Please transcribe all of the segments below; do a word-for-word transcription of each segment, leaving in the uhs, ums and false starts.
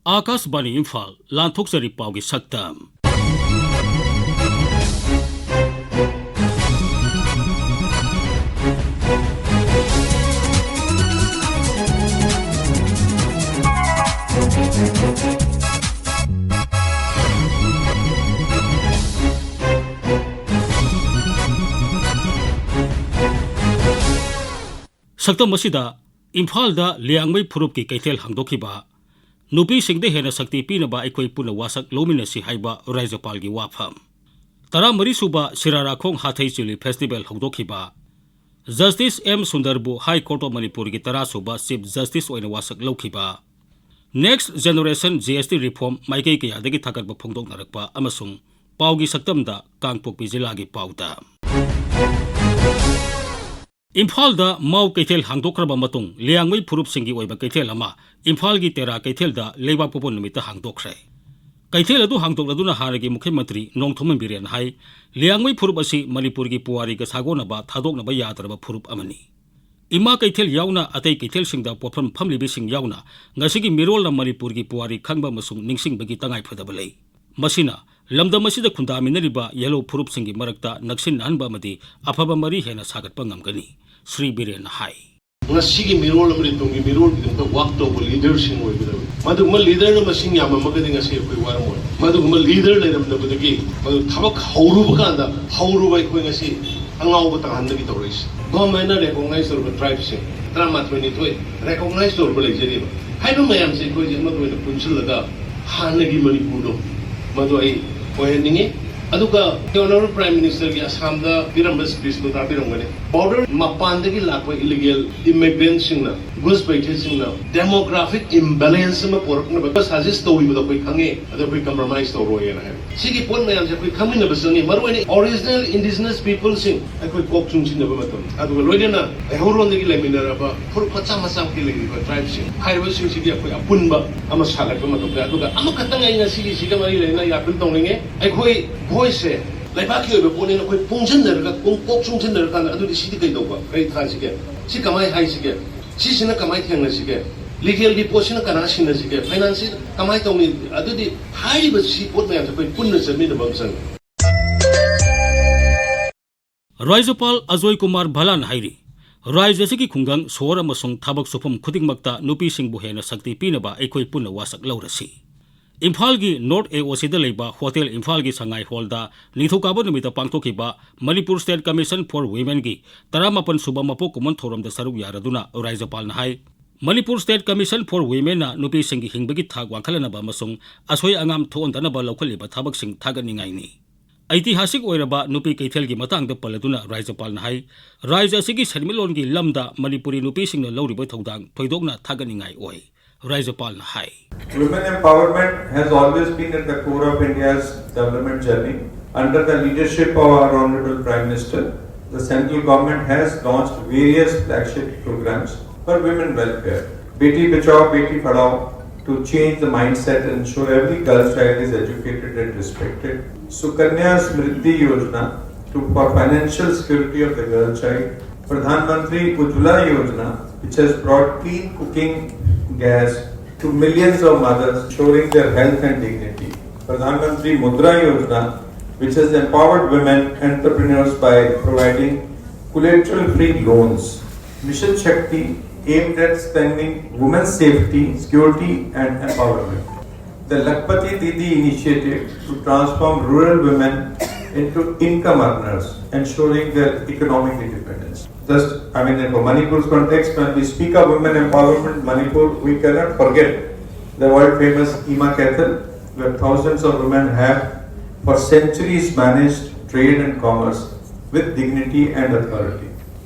ꯑꯥꯀꯥꯁꯕꯥꯅꯤ ꯏꯝꯐꯥꯜ, ꯂꯥꯟꯊꯣꯛꯆꯔꯤ ꯄꯥꯎꯒꯤ ꯁꯛꯇꯝ꯫ ꯁꯛꯇꯝ ꯑꯁꯤꯗ ꯏꯝꯐꯥꯜꯗ ꯂꯤꯌꯥꯡꯃꯩ ꯐꯨꯔꯨꯞꯀꯤ ꯀꯩꯊꯦꯜ ꯍꯥꯡꯗꯣꯛꯈꯤꯕ, ꯅꯨꯄꯤꯁꯤꯡꯗ ꯍꯦꯟꯅ ꯁꯛꯇꯤ ꯄꯤꯅꯕ ꯑꯩꯈꯣꯏ ꯄꯨꯟꯅ ꯋꯥꯁꯛ ꯂꯧꯃꯤꯟꯅꯁꯤ ꯍꯥꯏꯕ ꯔꯥꯖ꯭ꯌꯄꯥꯜꯒꯤ ꯋꯥꯐꯝ, ꯇꯔꯥꯃꯔꯤ ꯁꯨꯕ ꯁꯤꯔꯥꯔꯥꯈꯣꯡ ꯍꯥꯊꯩ ꯆꯤꯂꯤ ꯐꯦꯁꯇꯤꯚꯦꯜ ꯍꯧꯗꯣꯛꯈꯤꯕ, ꯖꯁꯇꯤꯁ ꯑꯦꯝ ꯁꯨꯟꯗꯔꯕꯨ ꯍꯥꯏ ꯀꯣꯔꯠ ꯑꯣꯐ ꯃꯅꯤꯄꯨꯔꯒꯤ ꯇꯔꯥ ꯁꯨꯕ ꯆꯤꯐ ꯖꯁꯇꯤꯁ ꯑꯣꯏꯅ ꯋꯥꯁꯛ ꯂꯧꯈꯤꯕ, next generation G S T reform ꯃꯥꯏꯀꯩ ꯀꯌꯥꯗꯒꯤ ꯊꯥꯒꯠꯄ ꯐꯣꯡꯗꯣꯛꯅꯔꯛꯄ ꯑꯃꯁꯨꯡ ꯄꯥꯎꯒꯤ ꯁꯛꯇꯝꯗ ꯀꯥꯡꯄꯣꯛꯄꯤ ꯖꯤꯂꯥꯒꯤ ꯄꯥꯎꯗ꯫ ꯏꯝꯐꯥꯜꯗ ꯃꯥꯎ ꯀꯩꯊꯦꯜ ꯍꯥꯡꯗꯣꯛꯈ꯭ꯔꯕ ꯃꯇꯨꯡ ꯂꯤꯌꯥꯡꯃꯩ ꯐꯨꯔꯨꯞꯁꯤꯡꯒꯤ ꯑꯣꯏꯕ ꯀꯩꯊꯦꯜ ꯑꯃ ꯏꯝꯐꯥꯜꯒꯤ ꯇꯦꯔꯥ ꯀꯩꯊꯦꯜꯗ ꯂꯩꯕꯥꯛꯄꯣꯛꯄ ꯅꯨꯃꯤꯠꯇ ꯍꯥꯡꯗꯣꯛꯈ꯭ꯔꯦ꯫ ꯀꯩꯊꯦꯜ ꯑꯗꯨ ꯍꯥꯡꯗꯣꯛꯂꯗꯨꯅ ꯍꯥꯟꯅꯒꯤ ꯃꯨꯈ꯭ꯌ ꯃꯟꯇ꯭ꯔꯤ ꯅꯣꯡꯊꯣꯝꯕꯝ ꯕꯤꯔꯦꯟꯅ ꯍꯥꯏ, ꯂꯤꯌꯥꯡꯃꯩ ꯐꯨꯔꯨꯞ ꯑꯁꯤ ꯃꯅꯤꯄꯨꯔꯒꯤ ꯄꯨꯋꯥꯔꯤꯒ ꯁꯥꯒꯣꯟꯅꯕ ꯊꯥꯗꯣꯛꯅꯕ ꯌꯥꯗ꯭ꯔꯕ ꯐꯨꯔꯨꯞ ꯑꯃꯅꯤ꯫ ꯏꯃꯥ ꯀꯩꯊꯦꯜ ꯌꯥꯎꯅ ꯑꯇꯩ ꯀꯩꯊꯦꯜꯁꯤꯡꯗ ꯄꯣꯠꯐꯝ ꯐꯝꯂꯤꯕꯁꯤꯡ ꯌꯥꯎꯅ ꯉꯁꯤꯒꯤ ꯃꯤꯔꯣꯜꯅ ꯃꯅꯤꯄꯨꯔꯒꯤ ꯄꯨꯋꯥꯔꯤ ꯈꯪꯕ ꯑꯃꯁꯨꯡ ꯅꯤꯡꯁꯤꯡꯕꯒꯤ ꯇꯉꯥꯏꯐꯗꯕ ꯂꯩ꯫ ꯃꯁꯤꯅ ꯂꯝꯗꯝ ꯑꯁꯤꯗ ꯈꯨꯟꯗꯥꯃꯤꯟꯅꯔꯤꯕ ꯌꯦꯜꯍꯧ ꯐꯨꯔꯨꯞꯁꯤꯡꯒꯤ ꯃꯔꯛꯇ ꯅꯛꯁꯤꯟꯅꯍꯟꯕ ꯑꯃꯗꯤ ꯑꯐꯕ ꯃꯔꯤ ꯍꯦꯟꯅ ꯁꯥꯒꯠꯄ ꯉꯝꯒꯅꯤ, ꯁ꯭ꯔꯤ ꯕꯤꯔꯦꯟꯅ ꯍꯥꯏ꯫ ꯉꯁꯤꯒꯤ ꯃꯤꯔꯣꯜ ꯑꯃꯗꯤ ꯇꯨꯡꯒꯤ ꯃꯤꯔꯣꯜꯒꯤꯗꯃꯛꯇ ꯋꯥꯛ ꯇꯧꯕ ꯂꯤꯗꯔꯁꯤꯡ ꯑꯣꯏꯒꯗꯕꯅꯤ꯫ ꯃꯗꯨꯒꯨꯝꯕ ꯂꯤꯗꯔꯅ ꯃꯁꯤꯡ ꯌꯥꯝꯃꯝꯃꯒꯗꯤ ꯉꯁꯤ ꯑꯩꯈꯣꯏ ꯋꯥꯔꯝꯃꯣꯏ꯫ ꯃꯗꯨꯒꯨꯝꯕ ꯂꯤꯗꯔ ꯂꯩꯔꯝꯗꯕꯗꯒꯤ ꯃꯗꯨ ꯊꯕꯛ ꯍꯧꯔꯨꯕ ꯀꯥꯟꯗ ꯍꯧꯔꯨꯕ ꯑꯩꯈꯣꯏ ꯉꯁꯤ ꯑꯉꯥꯎꯕ ꯇꯥꯍꯟꯕꯒꯤ ꯇꯧꯔꯛꯏꯁꯦ꯫ ꯒꯣꯔꯃꯦꯟꯅ ꯔꯦꯀꯣꯒꯅꯥꯏꯁ ꯇꯧꯔꯕ ꯇ꯭ꯔꯥꯏꯕꯁꯤꯡ ꯇꯔꯥꯃꯥꯊꯣꯏ ꯅꯤꯊꯣꯏ ꯔꯦꯀꯣꯒꯅꯥꯏꯁ ꯇꯧꯔꯕ ꯂꯩꯖꯔꯤꯕ꯫ ꯍꯥꯏꯔꯤꯕ ꯃꯌꯥꯝꯁꯦ ꯑꯩꯈꯣꯏꯁꯦ ꯑꯃꯠꯇ ꯑꯣꯏꯅ ꯄꯨꯟꯁꯤꯜꯂꯒ ꯍꯥꯟꯅꯒꯤ ꯃꯅꯤꯄꯨꯔꯗꯣ ꯃꯗꯨ ꯑꯩ ꯑꯣꯏꯍꯟꯅꯤꯡꯉꯤ꯫ ꯑꯗꯨꯒ ꯑꯣꯅꯔꯦꯕꯜ ꯄ꯭ꯔꯥꯏꯝ ꯃꯤꯅꯤꯁꯇꯔꯒꯤ ꯑꯁꯥꯝꯗ ꯄꯤꯔꯝꯕ ꯁ꯭ꯄꯤꯆꯇꯨ ꯇꯥꯕꯤꯔꯝꯒꯅꯤ꯫ ꯕꯣꯔꯗꯔ ꯃꯄꯥꯟꯗꯒꯤ ꯂꯥꯛꯄ ꯏꯂꯤꯒꯦꯜ ꯏꯃꯤꯒ꯭ꯔꯦꯟꯠꯁꯤꯡꯅ, ꯒꯨꯁ ꯕꯦꯊꯔꯁꯤꯡꯅ ꯗꯦꯃꯣꯒ꯭ꯔꯥꯐꯤꯛ ꯏꯝꯕꯦꯂꯦꯟꯁ ꯑꯃ ꯄꯨꯔꯛꯅꯕ ꯁꯖꯦꯁ ꯇꯧꯔꯤꯕꯗꯣ ꯑꯩꯈꯣꯏ ꯈꯪꯉꯦ, ꯑꯗꯣ ꯑꯩꯈꯣꯏ ꯀꯝꯄ꯭ꯔꯣꯃꯥꯏꯁ ꯇꯧꯔꯣꯏꯅ ꯍꯥꯏꯕ꯫ ꯁꯤꯒꯤ ꯄꯣꯠ ꯃꯌꯥꯝꯁꯦ ꯑꯩꯈꯣꯏ ꯈꯪꯃꯤꯟꯅꯕ ꯆꯪꯉꯤ꯫ ꯃꯔꯨꯑꯣꯏꯅ ꯑꯣꯔꯤꯖꯤꯅꯦꯜ ꯏꯟꯗꯤꯖꯤꯅꯁ ꯄꯤꯄꯜꯁꯤꯡ ꯑꯩꯈꯣꯏ ꯀꯣꯛ ꯆꯨꯡꯁꯤꯟꯅꯕ ꯃꯇꯝ, ꯑꯗꯨꯒ ꯂꯣꯏꯅꯅ ꯂꯩꯍꯧꯔꯣꯟꯗꯒꯤ ꯂꯩꯃꯤꯟꯅꯔꯕ ꯐꯨꯔꯨꯞ ꯃꯆꯥ ꯃꯆꯥ ꯃꯈꯩ ꯂꯩꯔꯤꯕ ꯇ꯭ꯔꯥꯏꯕꯁꯤꯡ ꯍꯥꯏꯔꯤꯕꯁꯤꯡꯁꯤꯒꯤ ꯑꯩꯈꯣꯏ ꯑꯄꯨꯟꯕ ꯑꯃ ꯁꯥꯒꯠꯄ ꯃꯇꯝꯗ, ꯑꯗꯨꯒ ꯑꯃꯈꯛꯇꯪ ꯑꯩ ꯉꯁꯤꯒꯤꯁꯤꯒ ꯃꯔꯤ ꯂꯩꯅꯅ ꯑꯩ ꯑꯄꯤꯜ ꯇꯧꯅꯤꯡꯉꯦ꯫ ꯑꯩꯈꯣꯏ ꯚꯣꯏꯁꯁꯦ ꯂꯩꯕꯥꯛꯀꯤ ꯑꯣꯏꯕ ꯄꯣꯠꯅꯤꯅ ꯑꯩꯈꯣꯏ ꯄꯨꯟꯁꯤꯟꯅꯔꯒ, ꯀꯣꯛ, ꯀꯣꯛ ꯆꯨꯡꯁꯤꯟꯅꯔꯀꯥꯟꯗ ꯑꯗꯨꯗꯤ ꯁꯤꯗꯤ ꯀꯩꯗꯧꯕ, ꯀꯔꯤ ꯊꯥꯁꯤꯒꯦ, ꯁꯤ ꯀꯃꯥꯏꯅ ꯍꯥꯏꯁꯤꯒꯦ, ꯁꯤꯁꯤꯅ ꯀꯃꯥꯏꯅ ꯊꯦꯡꯅꯁꯤꯒꯦ, ꯂꯤꯒꯦꯜꯒꯤ ꯄꯣꯠꯁꯤꯅ ꯀꯅꯥ ꯁꯤꯟꯅꯁꯤꯒꯦ? ꯐꯥꯏꯅꯥꯟꯁꯤꯌꯦꯜ ꯀꯃꯥꯏꯅ ꯇꯧꯅꯤ? ꯑꯗꯨꯗꯤ ꯍꯥꯏꯔꯤꯕ ꯁꯤ ꯄꯣꯠ ꯃꯌꯥꯝꯁꯦ ꯑꯩꯈꯣꯏ ꯄꯨꯟꯅ ꯆꯠꯃꯤꯟꯅꯕ ꯑꯃ ꯆꯪꯉꯤ꯫ ꯔꯥꯖ꯭ꯌꯄꯥꯜ ꯑꯖꯣꯏ ꯀꯨꯃꯥꯔ ꯚꯂꯥꯟ ꯍꯥꯏꯔꯤ, ꯔꯥꯖ꯭ꯌ ꯑꯁꯤꯒꯤ ꯈꯨꯡꯒꯪ, ꯁꯣꯍꯣꯔ ꯑꯃꯁꯨꯡ ꯊꯕꯛ ꯁꯨꯐꯝ ꯈꯨꯗꯤꯡꯃꯛꯇ ꯅꯨꯄꯤꯁꯤꯡꯕꯨ ꯍꯦꯟꯅ ꯁꯛꯇꯤ ꯄꯤꯅꯕ ꯑꯩꯈꯣꯏ ꯄꯨꯟꯅ ꯋꯥꯁꯛ ꯂꯧꯔꯁꯤ꯫ ꯏꯝꯐꯥꯜꯒꯤ ꯅꯣꯔꯠ ꯑꯦꯑꯣꯁꯤꯗ ꯂꯩꯕ ꯍꯣꯇꯦꯜ ꯏꯝꯐꯥꯜꯒꯤ ꯁꯉꯥꯏ ꯍꯣꯜꯗ ꯅꯤꯡꯊꯧꯀꯥꯕ ꯅꯨꯃꯤꯠꯇ ꯄꯥꯡꯊꯣꯛꯈꯤꯕ ꯃꯅꯤꯄꯨꯔ ꯁ꯭ꯇꯦꯠ ꯀꯃꯤꯁꯟ ꯐꯣꯔ ꯋꯤꯃꯦꯟꯒꯤ ꯇꯔꯥꯃꯥꯄꯟ ꯁꯨꯕ ꯃꯄꯣꯛ ꯀꯨꯝꯑꯣꯟ ꯊꯧꯔꯝꯗ ꯁꯔꯨꯛ ꯌꯥꯔꯗꯨꯅ ꯔꯥꯖ꯭ꯌꯄꯥꯜꯅ ꯍꯥꯏ, ꯃꯅꯤꯄꯨꯔ ꯁ꯭ꯇꯦꯠ ꯀꯃꯤꯁꯟ ꯐꯣꯔ ꯋꯤꯃꯦꯟꯅ ꯅꯨꯄꯤꯁꯤꯡꯒꯤ ꯍꯤꯡꯕꯒꯤ ꯊꯥꯛ ꯋꯥꯡꯈꯠꯍꯟꯅꯕ ꯑꯃꯁꯨꯡ ꯑꯁꯣꯏ ꯑꯉꯥꯝ ꯊꯣꯛꯍꯟꯗꯅꯕ ꯂꯧꯈꯠꯂꯤꯕ ꯊꯕꯛꯁꯤꯡ ꯊꯥꯒꯠꯅꯤꯡꯉꯥꯏꯅꯤ꯫ ꯑꯩꯇꯤꯍꯥꯁꯤꯛ ꯑꯣꯏꯔꯕ ꯅꯨꯄꯤ ꯀꯩꯊꯦꯜꯒꯤ ꯃꯇꯥꯡꯗ ꯄꯜꯂꯗꯨꯅ ꯔꯥꯖ꯭ꯌꯄꯥꯜꯅ ꯍꯥꯏ, ꯔꯥꯖ꯭ꯌ ꯑꯁꯤꯒꯤ ꯁꯦꯟꯃꯤꯠꯂꯣꯟꯒꯤ ꯂꯝꯗ ꯃꯅꯤꯄꯨꯔꯤ ꯅꯨꯄꯤꯁꯤꯡꯅ ꯂꯧꯔꯤꯕ ꯊꯧꯗꯥꯡ ꯊꯣꯏꯗꯣꯛꯅ ꯊꯥꯒꯠꯅꯤꯡꯉꯥꯏ ꯑꯣꯏ꯫ ꯔꯥꯖ꯭ꯌꯄꯥꯜꯅ ꯍꯥꯏ꯫ Women empowerment has always been at the core of India's development journey. Under the leadership of our Honorable Prime Minister, the central government has launched various flagship programs for women welfare. Beti Bachao, Beti Padhao, to change the mindset and ensure every girl child is educated and respected. Sukanya Samriddhi Yojana, to, for financial security of the girl child. Pradhan Mantri Ujjwala Yojana, which has brought clean cooking gas to millions of mothers, ensuring their health and dignity. Pradhan Mantri Mudra Yojana, which has empowered women entrepreneurs by providing collateral-free loans. Mission Shakti, aimed at strengthening women's safety, security and empowerment. The Lakhpati Didi initiative to transform rural women into income earners, ensuring their economic independence. Just, I mean, for Manipur's context, when we speak of women empowerment, Manipur, we cannot forget the world-famous Ima Kaithal, where thousands of women have for centuries managed trade and commerce with dignity and authority.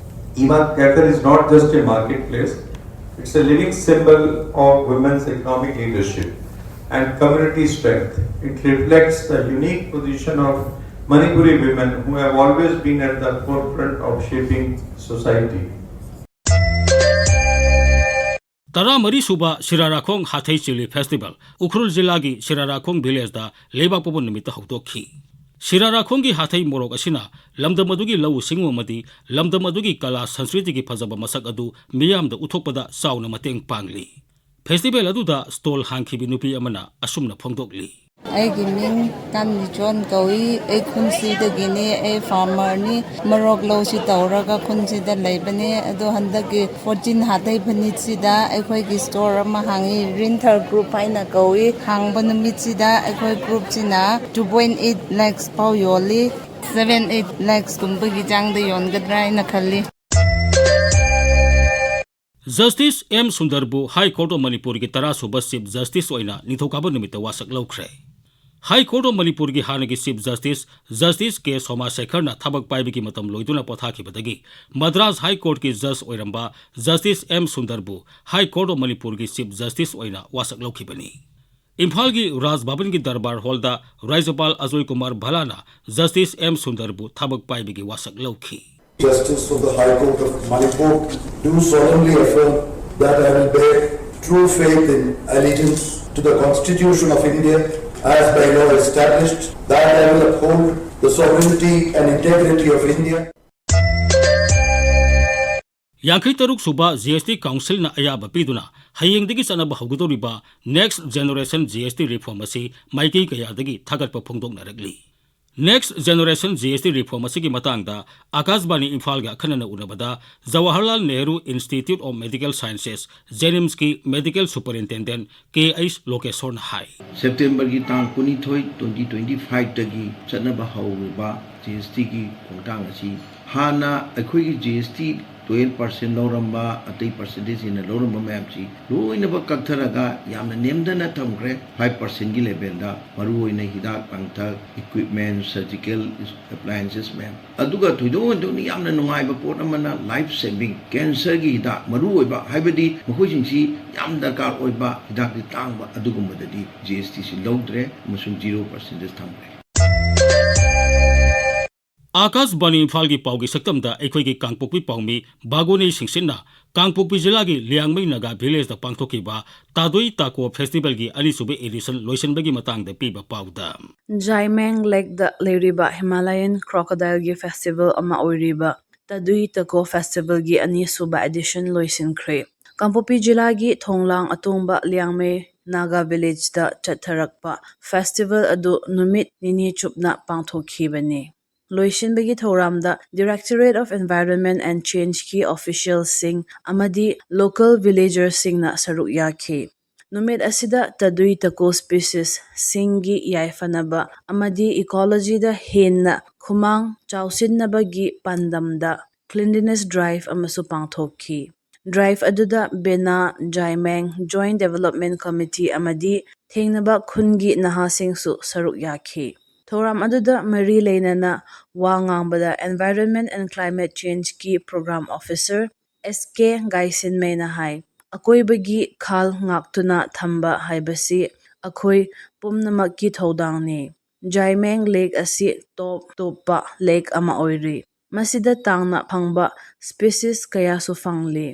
Ima Kaithal is not just a marketplace, it's a living symbol of women's economic leadership and community strength. It reflects the unique position of Manipuri women who have always been at the forefront of shaping society. ꯇꯔꯥꯃꯔꯤ ꯁꯨꯕ ꯁꯤꯔꯥꯔꯥꯈꯣꯡ Hathei chilli festival, Ukhrul ꯖꯤꯂꯥꯒꯤ ꯁꯤꯔꯥꯔꯥꯈꯣꯡ ꯚꯤꯂꯦꯖꯇ ꯂꯩꯕꯥꯛꯄꯣꯛꯄ ꯅꯨꯃꯤꯠꯇ ꯍꯧꯗꯣꯛꯈꯤ꯫ ꯁꯤꯔꯥꯔꯥꯈꯣꯡꯒꯤ ꯍꯥꯊꯩ ꯃꯣꯔꯣꯛ ꯑꯁꯤꯅ ꯂꯝꯗꯝ ꯑꯗꯨꯒꯤ ꯂꯧꯎ ꯁꯤꯡꯎ ꯑꯃꯗꯤ ꯂꯝꯗꯝ ꯑꯗꯨꯒꯤ ꯀꯂꯥ ꯁꯪꯁꯀ꯭ꯔꯤꯇꯤꯒꯤ ꯐꯖꯕ ꯃꯁꯛ ꯑꯗꯨ ꯃꯤꯌꯥꯝꯗ ꯎꯠꯊꯣꯛꯄꯗ ꯆꯥꯎꯅ ꯃꯇꯦꯡ ꯄꯥꯡꯂꯤ꯫ ꯐꯦꯁꯇꯤꯚꯦꯜ ꯑꯗꯨꯗ ꯁ꯭ꯇꯣꯜ ꯍꯥꯡꯈꯤꯕ ꯅꯨꯄꯤ ꯑꯃꯅ ꯑꯁꯨꯝꯅ ꯐꯣꯡꯗꯣꯛꯂꯤ꯫ ꯑꯩꯒꯤ ꯃꯤꯡ ꯀꯥꯟꯃꯤꯆꯣꯟ ꯀꯧꯏ꯫ ꯑꯩ ꯈꯨꯟꯁꯤꯗꯒꯤꯅꯤ꯫ ꯑꯩ ꯐꯥꯔꯃꯔꯅꯤ꯫ ꯃꯔꯣꯛ ꯂꯧꯁꯤ ꯇꯧꯔꯒ ꯈꯨꯟꯁꯤꯗ ꯂꯩꯕꯅꯤ꯫ ꯑꯗꯣ ꯍꯟꯗꯛꯀꯤ ꯐꯣꯔꯇꯤꯟ ꯍꯥꯇꯩ ꯐꯅꯤꯠꯁꯤꯗ ꯑꯩꯈꯣꯏꯒꯤ ꯁ꯭ꯇꯣꯔ ꯑꯃ ꯍꯥꯡꯉꯤ, ꯔꯤꯟꯊꯔ ꯒ꯭ꯔꯨꯞ ꯍꯥꯏꯅ ꯀꯧꯏ꯫ ꯍꯥꯡꯕ ꯅꯨꯃꯤꯠꯁꯤꯗ ꯑꯩꯈꯣꯏ ꯒ꯭ꯔꯨꯞꯁꯤꯅ two point eight lakhs ꯐꯥꯎ ꯌꯣꯜꯂꯤ꯫ Seven eight lakhs ꯀꯨꯝꯕꯒꯤ ꯆꯥꯡꯗ ꯌꯣꯟꯒꯗ꯭ꯔꯥ ꯍꯥꯏꯅ ꯈꯜꯂꯤ꯫ ꯖꯁꯇꯤꯁ ꯑꯦꯝ ꯁꯨꯟꯗꯔꯕꯨ ꯍꯥꯏ ꯀꯣꯔꯠ ꯑꯣꯐ ꯃꯅꯤꯄꯨꯔꯒꯤ ꯇꯔꯥꯁꯨꯕ ꯆꯤꯐ ꯖꯁꯇꯤꯁ ꯑꯣꯏꯅ ꯅꯤꯡꯊꯧꯀꯥꯕ ꯅꯨꯃꯤꯠꯇ ꯋꯥꯁꯛ ꯂꯧꯈ꯭ꯔꯦ꯫ ꯍꯥꯏ ꯀꯣꯔꯠ ꯑꯣꯐ ꯃꯅꯤꯄꯨꯔꯒꯤ ꯍꯥꯟꯅꯒꯤ ꯆꯤꯐ ꯖꯁꯇꯤꯁ, ꯖꯁꯇꯤꯁ ꯀꯦ ꯁꯣꯃꯥꯁꯦꯈꯔꯅ ꯊꯕꯛ ꯄꯥꯏꯕꯒꯤ ꯃꯇꯝ ꯂꯣꯏꯗꯨꯅ ꯄꯣꯊꯥꯈꯤꯕꯗꯒꯤ ꯃꯗ꯭ꯔꯥꯁ ꯍꯥꯏ ꯀꯣꯔꯠꯀꯤ ꯖꯁ ꯑꯣꯏꯔꯝꯕ ꯖꯁꯇꯤꯁ ꯑꯦꯝ ꯁꯨꯟꯗꯔꯕꯨ ꯍꯥꯏ ꯀꯣꯔꯠ ꯑꯣꯐ ꯃꯅꯤꯄꯨꯔꯒꯤ ꯆꯤꯐ ꯖꯁꯇꯤꯁ ꯑꯣꯏꯅ ꯋꯥꯁꯛ ꯂꯧꯈꯤꯕꯅꯤ꯫ ꯏꯝꯐꯥꯜꯒꯤ ꯔꯥꯖ ꯚꯕꯟꯒꯤ ꯗꯔꯕꯥꯔ ꯍꯣꯜꯗ ꯔꯥꯖ꯭ꯌꯄꯥꯜ ꯑꯖꯣꯏ ꯀꯨꯃꯥꯔ ꯚꯜꯂꯥꯅ ꯖꯁꯇꯤꯁ ꯑꯦꯝ ꯁꯨꯟꯗꯔꯕꯨ ꯊꯕꯛ ꯄꯥꯏꯕꯒꯤ ꯋꯥꯁꯛ ꯂꯧꯈꯤ꯫ Justice of the High Court of Manipur, do solemnly affirm that I will bear true faith and allegiance to the Constitution of India as by law established, that I will uphold the sovereignty and integrity of India. ꯌꯥꯡꯈꯩ ꯇꯔꯨꯛ ꯁꯨꯕ G S T ꯀꯥꯎꯟꯁꯤꯜꯅ ꯑꯌꯥꯕ ꯄꯤꯗꯨꯅ ꯍꯌꯦꯡꯗꯒꯤ ꯆꯠꯅꯕ ꯍꯧꯒꯗꯧꯔꯤꯕ Next Generation G S T Reform ꯑꯁꯤ ꯃꯥꯏꯀꯩ ꯀꯌꯥꯗꯒꯤ ꯊꯥꯒꯠꯄ ꯐꯣꯡꯗꯣꯛꯅꯔꯛꯂꯤ꯫ Next Generation G S T Reform ꯑꯁꯤꯒꯤ ꯃꯇꯥꯡꯗ ꯑꯀꯥꯁꯕꯥꯅꯤ ꯏꯝꯐꯥꯜꯒ ꯑꯈꯟꯅꯅ ꯎꯅꯕꯗ Jawaharlal Nehru Institute of Medical Sciences, JNIMSꯀꯤ Medical Superintendent ꯀꯦ ꯑꯩꯆ ꯂꯣꯀꯦꯁꯣꯔꯅ ꯍꯥꯏ꯫ ꯁꯦꯞꯇꯦꯝꯕꯔꯒꯤ ꯇꯥꯡ ꯀꯨꯟꯅꯤꯊꯣꯏ, twenty twenty fiveꯇꯒꯤ ꯆꯠꯅꯕ ꯍꯧꯔꯤꯕ ꯖꯤ ꯑꯦꯁ ꯇꯤꯒꯤ ꯈꯣꯡꯊꯥꯡ ꯑꯁꯤ ꯍꯥꯟꯅ ꯑꯩꯈꯣꯏꯒꯤ G S T twelve percent ꯂꯧꯔꯝꯕ, ꯑꯇꯩ percentage ꯍꯦꯟꯅ ꯂꯧꯔꯝꯕ ꯃꯌꯥꯝꯁꯤ ꯂꯣꯏꯅꯃꯛ ꯀꯛꯊꯔꯒ ꯌꯥꯝꯅ ꯅꯦꯝꯊꯅ ꯊꯝꯈ꯭ꯔꯦ꯫ Five percentꯀꯤ levelꯗ ꯃꯔꯨꯑꯣꯏꯅ ꯍꯤꯗꯥꯛ ꯂꯥꯡꯊꯛ, equipment, surgical appliances ꯃꯌꯥꯝ꯫ ꯑꯗꯨꯒ ꯊꯣꯏꯗꯣꯛ ꯍꯦꯟꯗꯣꯛꯅ ꯌꯥꯝꯅ ꯅꯨꯡꯉꯥꯏꯕ ꯄꯣꯠ ꯑꯃꯅ life saving, cancerꯒꯤ ꯍꯤꯗꯥꯛ ꯃꯔꯨꯑꯣꯏꯕ, ꯍꯥꯏꯕꯗꯤ ꯃꯈꯣꯏꯁꯤꯡꯁꯤ ꯌꯥꯝ ꯗꯔꯀꯥꯔ ꯑꯣꯏꯕ ꯍꯤꯗꯥꯛꯇꯤ ꯇꯥꯡꯕ, ꯑꯗꯨꯒꯨꯝꯕꯗꯗꯤ ꯖꯤ ꯑꯦꯁ ꯇꯤꯁꯤ ꯂꯧꯗ꯭ꯔꯦ ꯑꯃꯁꯨꯡ zero percentage ꯊꯝꯈ꯭ꯔꯦ꯫ ꯑꯀꯥꯁꯕꯥꯅꯤ ꯏꯝꯐꯥꯜꯒꯤ ꯄꯥꯎꯒꯤ ꯁꯛꯇꯝꯗ ꯑꯩꯈꯣꯏꯒꯤ ꯀꯥꯡꯄꯣꯛꯄꯤ ꯄꯥꯎꯃꯤ ꯕꯥꯒꯣꯅꯤ ꯁꯤꯡꯁꯤꯟꯅ ꯀꯥꯡꯄꯣꯛꯄꯤ ꯖꯤꯂꯥꯒꯤ ꯂꯤꯌꯥꯡꯃꯩ ꯅꯥꯒꯥ ꯚꯤꯂꯦꯖꯇ ꯄꯥꯡꯊꯣꯛꯈꯤꯕ ꯇꯥꯗꯣꯏ ꯇꯥꯀꯣ ꯐꯦꯁꯇꯤꯚꯦꯜꯒꯤ ꯑꯅꯤꯁꯨꯕ edition ꯂꯣꯏꯁꯤꯟꯕꯒꯤ ꯃꯇꯥꯡꯗ ꯄꯤꯕ ꯄꯥꯎꯗ꯫ ꯖꯥꯏꯃꯦꯡ ꯂꯦꯛꯇ ꯂꯩꯔꯤꯕ ꯍꯤꯃꯥꯂꯌꯟ ꯀ꯭ꯔꯣꯀꯣꯗꯥꯏꯜꯒꯤ ꯐꯦꯁꯇꯤꯚꯦꯜ ꯑꯃ ꯑꯣꯏꯔꯤꯕ ꯇꯗꯨꯏ ꯇꯀꯣ ꯐꯦꯁꯇꯤꯚꯦꯜꯒꯤ ꯑꯅꯤꯁꯨꯕ edition ꯂꯣꯏꯁꯤꯟꯈ꯭ꯔꯦ꯫ ꯀꯥꯡꯄꯣꯛꯄꯤ ꯖꯤꯂꯥꯒꯤ ꯊꯣꯡꯂꯥꯡ ꯑꯇꯣꯡꯕ ꯂꯤꯌꯥꯡꯃꯩ ꯅꯥꯒꯥ ꯚꯤꯂꯦꯖꯇ ꯆꯠꯊꯔꯛꯄ ꯐꯦꯁꯇꯤꯚꯦꯜ ꯑꯗꯨ ꯅꯨꯃꯤꯠ ꯅꯤꯅꯤ ꯆꯨꯞꯅ ꯄꯥꯡꯊꯣꯛꯈꯤꯕꯅꯤ꯫ ꯂꯣꯏꯁꯤꯟꯕꯒꯤ ꯊꯧꯔꯝꯗ Directorate of Environment and Changeꯀꯤ ꯑꯣꯐꯤꯁꯤꯌꯦꯜꯁꯤꯡ ꯑꯃꯗꯤ ꯂꯣꯀꯦꯜ ꯚꯤꯂꯦꯖꯔꯁꯤꯡꯅ ꯁꯔꯨꯛ ꯌꯥꯈꯤ꯫ ꯅꯨꯃꯤꯠ ꯑꯁꯤꯗ ꯇꯗꯨꯏ ꯇꯀꯣ ꯁ꯭ꯄꯤꯁꯤꯁꯁꯤꯡꯒꯤ ꯌꯥꯏꯐꯅꯕ ꯑꯃꯗꯤ ꯏꯀꯣꯂꯣꯖꯤꯗ ꯍꯦꯟꯅ ꯈꯨꯃꯥꯡ ꯆꯥꯎꯁꯤꯟꯅꯕꯒꯤ ꯄꯥꯟꯗꯝꯗ ꯀ꯭ꯂꯤꯟꯂꯤꯅꯦꯁ ꯗ꯭ꯔꯥꯏꯚ ꯑꯃꯁꯨ ꯄꯥꯡꯊꯣꯛꯈꯤ꯫ ꯗ꯭ꯔꯥꯏꯚ ꯑꯗꯨꯗ ꯕꯦꯅꯥ ꯖꯥꯏꯃꯦꯡ ꯖꯣꯏꯟꯠ ꯗꯤꯚꯦꯂꯞꯃꯦꯟꯠ ꯀꯃꯤꯇꯤ ꯑꯃꯗꯤ ꯊꯦꯡꯅꯕ ꯈꯨꯟꯒꯤ ꯅꯍꯥꯁꯤꯡꯁꯨ ꯁꯔꯨꯛ ꯌꯥꯈꯤ꯫ ꯊꯧꯔꯝ ꯑꯗꯨꯗ ꯃꯔꯤ ꯂꯩꯅꯅ ꯋꯥ ꯉꯥꯡꯕꯗ Environment and Climate Changeꯀꯤ ꯄ꯭ꯔꯣꯒ꯭ꯔꯥꯝ ꯑꯣꯐꯤꯁꯔ ꯑꯦꯁ ꯀꯦ ꯒꯥꯏꯁꯤꯟꯃꯩꯅ ꯍꯥꯏ, ꯑꯀꯣꯏꯕꯒꯤ ꯈꯜ ꯉꯥꯛꯇꯨꯅ ꯊꯝꯕ ꯍꯥꯏꯕꯁꯤ ꯑꯩꯈꯣꯏ ꯄꯨꯝꯅꯃꯛꯀꯤ ꯊꯧꯗꯥꯡꯅꯤ꯫ ꯖꯥꯏꯃꯦꯡ ꯂꯦꯛ ꯑꯁꯤ ꯇꯣꯞ ꯇꯣꯞꯄ ꯂꯦꯛ ꯑꯃ ꯑꯣꯏꯔꯤ꯫ ꯃꯁꯤꯗ ꯇꯥꯡꯅ ꯐꯪꯕ ꯁ꯭ꯄꯤꯁꯤꯁ ꯀꯌꯥꯁꯨ ꯐꯪꯂꯤ꯫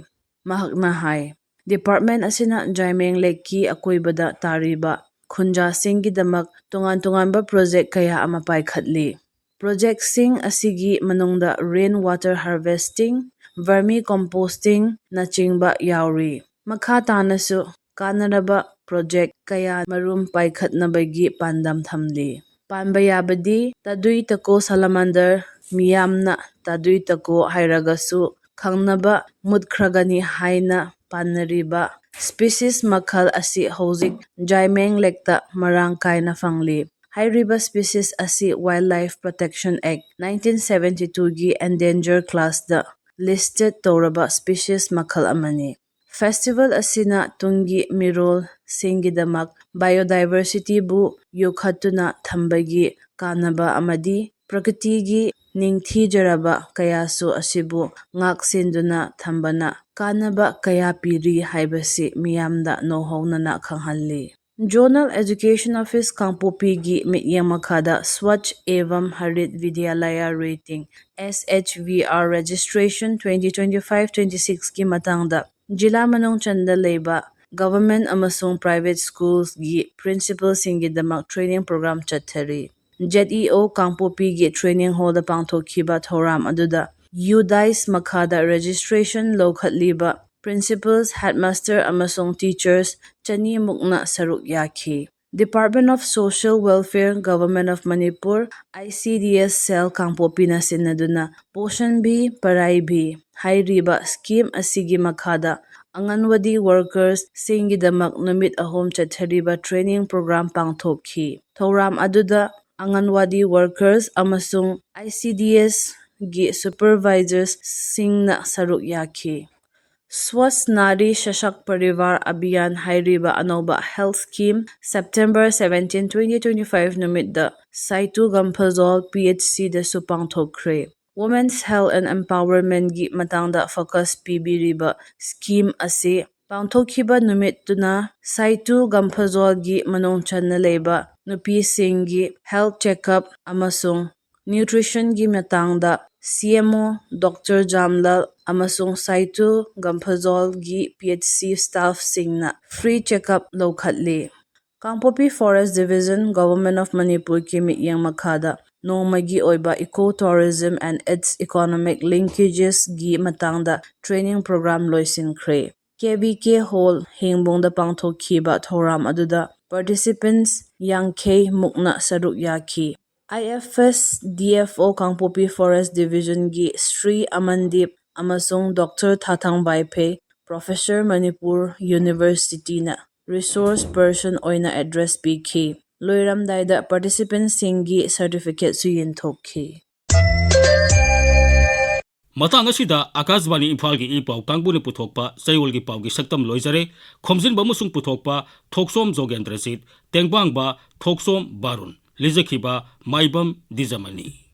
ꯃꯍꯥꯛꯅ ꯍꯥꯏ, ꯗꯤꯄꯥꯔꯠꯃꯦꯟꯠ ꯑꯁꯤꯅ ꯖꯥꯏꯃꯦꯡ ꯂꯦꯛꯀꯤ ꯑꯀꯣꯏꯕꯗ ꯇꯥꯔꯤꯕ ꯈꯨꯟꯖꯥꯁꯤꯡꯒꯤꯗꯃꯛ ꯇꯣꯉꯥꯟ ꯇꯣꯉꯥꯟꯕ ꯄ꯭ꯔꯣꯖꯦꯛ ꯀꯌꯥ ꯑꯃ ꯄꯥꯏꯈꯠꯂꯤ꯫ ꯄ꯭ꯔꯣꯖꯦꯛꯁꯤꯡ ꯑꯁꯤꯒꯤ ꯃꯅꯨꯡꯗ ꯔꯦꯟ ꯋꯥꯇꯔ ꯍꯥꯔꯚꯦꯁꯇꯤꯡ, ꯚꯔꯃꯤ ꯀꯣꯝꯄꯣꯁꯇꯤꯡꯅꯆꯤꯡꯕ ꯌꯥꯎꯔꯤ꯫ ꯃꯈꯥ ꯇꯥꯅꯁꯨ ꯀꯥꯟꯅꯔꯕ ꯄ꯭ꯔꯣꯖꯦꯛ ꯀꯌꯥ ꯃꯔꯨꯝ ꯄꯥꯏꯈꯠꯅꯕꯒꯤ ꯄꯥꯟꯗꯝ ꯊꯝꯂꯤ꯫ ꯄꯥꯟꯕ ꯌꯥꯕꯗꯤ ꯇꯗꯨꯏ ꯇꯀꯣ ꯁꯂꯃꯥꯟꯗꯔ, ꯃꯤꯌꯥꯝꯅ ꯇꯗꯨꯏ ꯇꯀꯣ ꯍꯥꯏꯔꯒꯁꯨ ꯈꯪꯅꯕ, ꯃꯨꯠꯈ꯭ꯔꯒꯅꯤ ꯍꯥꯏꯅ ꯄꯥꯅꯔꯤꯕ ꯁ꯭ꯄꯤꯁꯤꯁ ꯃꯈꯜ ꯑꯁꯤ ꯍꯧꯖꯤꯛ ꯖꯥꯏꯃꯦꯡ ꯂꯦꯛꯇ ꯃꯔꯥꯡ ꯀꯥꯏꯅ ꯐꯪꯂꯤ꯫ ꯍꯥꯏꯔꯤꯕ ꯁ꯭ꯄꯤꯁꯤꯁ ꯑꯁꯤ Wildlife Protection Act nineteen seventy twoꯒꯤ endanger classꯇ ꯂꯤꯁꯇꯦꯠ ꯇꯧꯔꯕ ꯁ꯭ꯄꯤꯁꯤꯁ ꯃꯈꯜ ꯑꯃꯅꯤ꯫ ꯐꯦꯁꯇꯤꯚꯦꯜ ꯑꯁꯤꯅ ꯇꯨꯡꯒꯤ ꯃꯤꯔꯣꯜꯁꯤꯡꯒꯤꯗꯃꯛ ꯕꯥꯏꯑꯣꯗꯥꯏꯚꯔꯁꯤꯇꯤꯕꯨ ꯌꯣꯛꯈꯠꯇꯨꯅ ꯊꯝꯕꯒꯤ ꯀꯥꯟꯅꯕ ꯑꯃꯗꯤ ꯄ꯭ꯔꯀ꯭ꯔꯤꯇꯤꯒꯤ ꯅꯤꯡꯊꯤꯖꯔꯕ ꯀꯌꯥꯁꯨ ꯑꯁꯤꯕꯨ ꯉꯥꯛꯁꯦꯟꯗꯨꯅ ꯊꯝꯕꯅ ꯀꯥꯟꯅꯕ ꯀꯌꯥ ꯄꯤꯔꯤ ꯍꯥꯏꯕꯁꯤ ꯃꯤꯌꯥꯝꯗ ꯅꯧꯍꯧꯅꯅ ꯈꯪꯍꯜꯂꯤ꯫ Zonal Education Office ꯀꯥꯡꯄꯣꯛꯄꯤꯒꯤ ꯃꯤꯠꯌꯦꯡ ꯃꯈꯥꯗ Swachh Evam Harit Vidyalaya Rating, S H V R, registration twenty twenty-five twenty-sixꯀꯤ ꯃꯇꯥꯡꯗ ꯖꯤꯂꯥ ꯃꯅꯨꯡ ꯆꯟꯗ ꯂꯩꯕ ꯒꯚꯔꯟꯃꯦꯟꯠ ꯑꯃꯁꯨꯡ ꯄ꯭ꯔꯥꯏꯚꯦꯠ ꯁ꯭ꯀꯨꯜꯁꯀꯤ ꯄ꯭ꯔꯤꯟꯁꯤꯄꯥꯜꯁꯤꯡꯒꯤꯗꯃꯛ ꯇ꯭ꯔꯦꯅꯤꯡ ꯄ꯭ꯔꯣꯒ꯭ꯔꯥꯝ ꯆꯠꯊꯔꯤ꯫ ꯖꯦꯠ ꯏ ꯑꯣ ꯀꯥꯡꯄꯣꯛꯄꯤꯒꯤ ꯇ꯭ꯔꯦꯅꯤꯡ ꯍꯣꯜꯗ ꯄꯥꯡꯊꯣꯛꯈꯤꯕ ꯊꯧꯔꯝ ꯑꯗꯨꯗ ꯌꯨꯗꯥꯏꯁ ꯃꯈꯥꯗ ꯔꯦꯖꯤꯁꯇ꯭ꯔꯦꯁꯟ ꯂꯧꯈꯠꯂꯤꯕ principals, headmaster ꯑꯃꯁꯨꯡ teachers ꯆꯅꯤ ꯃꯨꯛꯅ ꯁꯔꯨꯛ ꯌꯥꯈꯤ꯫ Department of Social Welfare, Government of Manipur, I C D S cell ꯀꯥꯡꯄꯣꯛꯄꯤꯅ ꯁꯤꯟꯅꯗꯨꯅ ꯄꯣꯁꯟ ꯕꯤ ꯄꯔꯥꯏ ꯕꯤ ꯍꯥꯏꯔꯤꯕ scheme ꯑꯁꯤꯒꯤ ꯃꯈꯥꯗ ꯑꯪꯒꯟꯋꯥꯗꯤ workers ꯁꯤꯡꯒꯤꯗꯃꯛ ꯅꯨꯃꯤꯠ ꯑꯍꯨꯝ ꯆꯠꯊꯔꯤꯕ training program ꯄꯥꯡꯊꯣꯛꯈꯤ꯫ ꯊꯧꯔꯝ ꯑꯗꯨꯗ ꯑꯪꯒꯟꯋꯥꯗꯤ workers ꯑꯃꯁꯨꯡ I C D S ꯒꯤ supervisors ꯁꯤꯡꯅ ꯁꯔꯨꯛ ꯌꯥꯈꯤ꯫ Swasth Nari Sashakt Parivar Abhiyan ꯍꯥꯏꯔꯤꯕ ꯑꯅꯧꯕ health scheme September seventeen, twenty twenty-five ꯅꯨꯃꯤꯠꯇ ꯁꯥꯏꯇꯨ ꯒꯝꯐꯖꯣꯜ P H C ꯗꯁꯨ ꯄꯥꯡꯊꯣꯛꯈ꯭ꯔꯦ꯫ Women's Health and Empowerment ꯒꯤ ꯃꯇꯥꯡꯗ focus ꯄꯤꯕꯤꯔꯤꯕ scheme ꯑꯁꯤ ꯄꯥꯡꯊꯣꯛꯈꯤꯕ ꯅꯨꯃꯤꯠꯇꯨꯅ ꯁꯥꯏꯇꯨ ꯒꯝꯐꯖꯣꯜꯒꯤ ꯃꯅꯨꯡ ꯆꯟꯅ ꯂꯩꯕ ꯅꯨꯄꯤꯁꯤꯡꯒꯤ health checkup ꯑꯃꯁꯨꯡ nutrition ꯒꯤ ꯃꯇꯥꯡꯗ C M O Doctor ꯖꯥꯝꯂꯥꯜ ꯑꯃꯁꯨꯡ ꯁꯥꯏꯇꯨ ꯒꯝꯐꯖꯣꯜꯒꯤ P H C staff ꯁꯤꯡꯅ free checkup ꯂꯧꯈꯠꯂꯤ꯫ Kangpokpi Forest Division, Government of Manipur ꯒꯤ ꯃꯤꯠꯌꯦꯡ ꯃꯈꯥꯗ ꯅꯣꯡꯃꯒꯤ ꯑꯣꯏꯕ eco tourism and its economic linkages ꯒꯤ ꯃꯇꯥꯡꯗ training program ꯂꯣꯏꯁꯤꯟꯈ꯭ꯔꯦ꯫ K V K Hall, ꯍꯤꯡꯕꯣꯡꯗ ꯄꯥꯡꯊꯣꯛꯈꯤꯕ ꯊꯧꯔꯝ ꯑꯗꯨꯗ participants ꯌꯥꯡꯈꯩ ꯃꯨꯛꯅ ꯁꯔꯨꯛ ꯌꯥꯈꯤ꯫ I F S D F O Kangpokpi Forest Division ꯒꯤ ꯁ꯭ꯔꯤ ꯑꯃꯟꯗꯤꯞ ꯑꯃꯁꯨꯡ Doctor ꯊꯥꯊꯪ ꯕꯥꯏꯐꯩ, Professor, Manipur University ꯅ resource person ꯑꯣꯏꯅ address ꯄꯤꯈꯤ꯫ ꯂꯣꯏꯔꯝꯗꯥꯏꯗ participant ꯁꯤꯡꯒꯤ certificate ꯁꯨ ꯌꯦꯟꯊꯣꯛꯈꯤ꯫ ꯃꯇꯥꯡ ꯑꯁꯤꯗ ꯑꯀꯥꯁꯕꯥꯅꯤ ꯏꯝꯐꯥꯜꯒꯤ ꯏ ꯄꯥꯎ ꯀꯥꯡꯕꯨꯅ ꯄꯨꯊꯣꯛꯄ ꯆꯌꯣꯜꯒꯤ ꯄꯥꯎꯒꯤ ꯁꯛꯇꯝ ꯂꯣꯏꯖꯔꯦ꯫ ꯈꯣꯝꯖꯤꯟꯕ ꯑꯃꯁꯨꯡ ꯄꯨꯊꯣꯛꯄ ꯊꯣꯛꯆꯣꯝ ꯖꯣꯒꯦꯟꯗ꯭ꯔꯖꯤꯠ, ꯇꯦꯡꯕꯥꯡꯕ ꯊꯣꯛꯆꯣꯝ ꯕꯥꯔꯨꯟ, ꯂꯤꯖꯈꯤꯕ ꯃꯥꯏꯕꯝ ꯗꯤꯖꯃꯅꯤ꯫